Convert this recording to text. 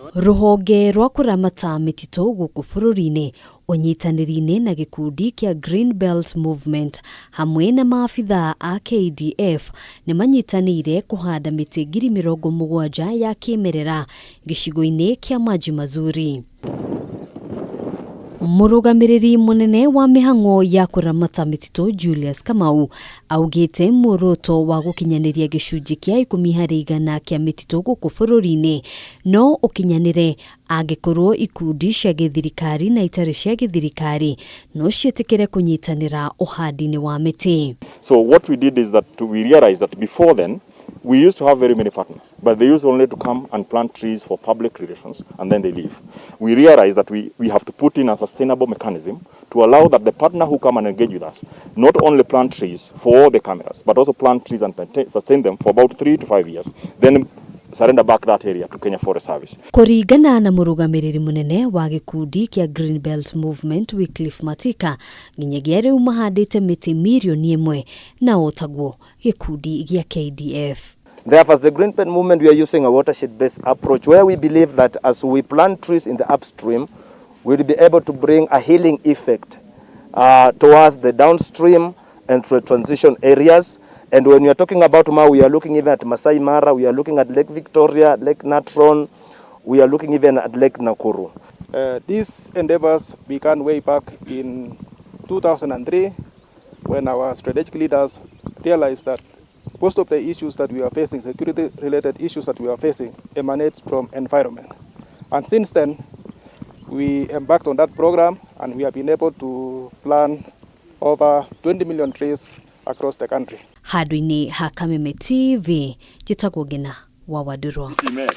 Rũhonge rwa kũramata mĩtitũ gũkũ bũrũri-inĩ ũnyitanĩri-inĩ na gĩkundi kĩa Green Belt Movement hamwe na maabithaa a KDF nĩ manyitanĩire kũhanda mĩtĩ 70,000 ya kĩmerera gĩcigo-inĩ kĩa Maji Mazuri. Mũrũgamĩrĩri mũnene wa mĩhang'o ya kũramata mĩtitũ Julius Kamau augĩte muoroto wa gũkinyanĩria gĩcunjĩ kĩa 10% kĩa mĩtitũ gũkũ bũrũri-inĩ no ũkinyanĩre angĩkorwo ikundi cia gĩthirikari na itarĩ cia gĩthirikari no ciĩtĩkĩre kũnyitanĩra ũhandi-inĩ wa mĩtĩ. So what we did is that we realized that before then, we used to have very many partners, but they used only to come and plant trees for public relations and then they leave. We realized that we have to put in a sustainable mechanism to allow that the partner who come and engage with us not only plant trees for the cameras, but also plant trees and sustain them for about 3 to 5 years, then surrender back that area to Kenya Forest Service. Kũringana na mũrũgamĩrĩri mũnene wa gĩkundi kĩa Green Belt Movement Wycliffe Matika, nginyagia rĩu mahandĩte mĩtĩ 1 mirioni na otaguo gĩkundi gĩa KDF. Therefore, as the Green Belt Movement, we are using a watershed-based approach where we believe that as we plant trees in the upstream, we'll be able to bring a healing effect towards the downstream and to transition areas. And when we are talking about Mau, we are looking even at Masai Mara, we are looking at Lake Victoria, Lake Natron, we are looking even at Lake Nakuru. These endeavors began way back in 2003 when our strategic leaders realized that most of the issues that we are facing, security related issues that we are facing, emanates from environment. And since then, we embarked on that program and we have been able to plant over 20 million trees across the country. Handũ-inĩ ha Kameme TV, njĩtagwo Ngina wa Wandurwa. Amen.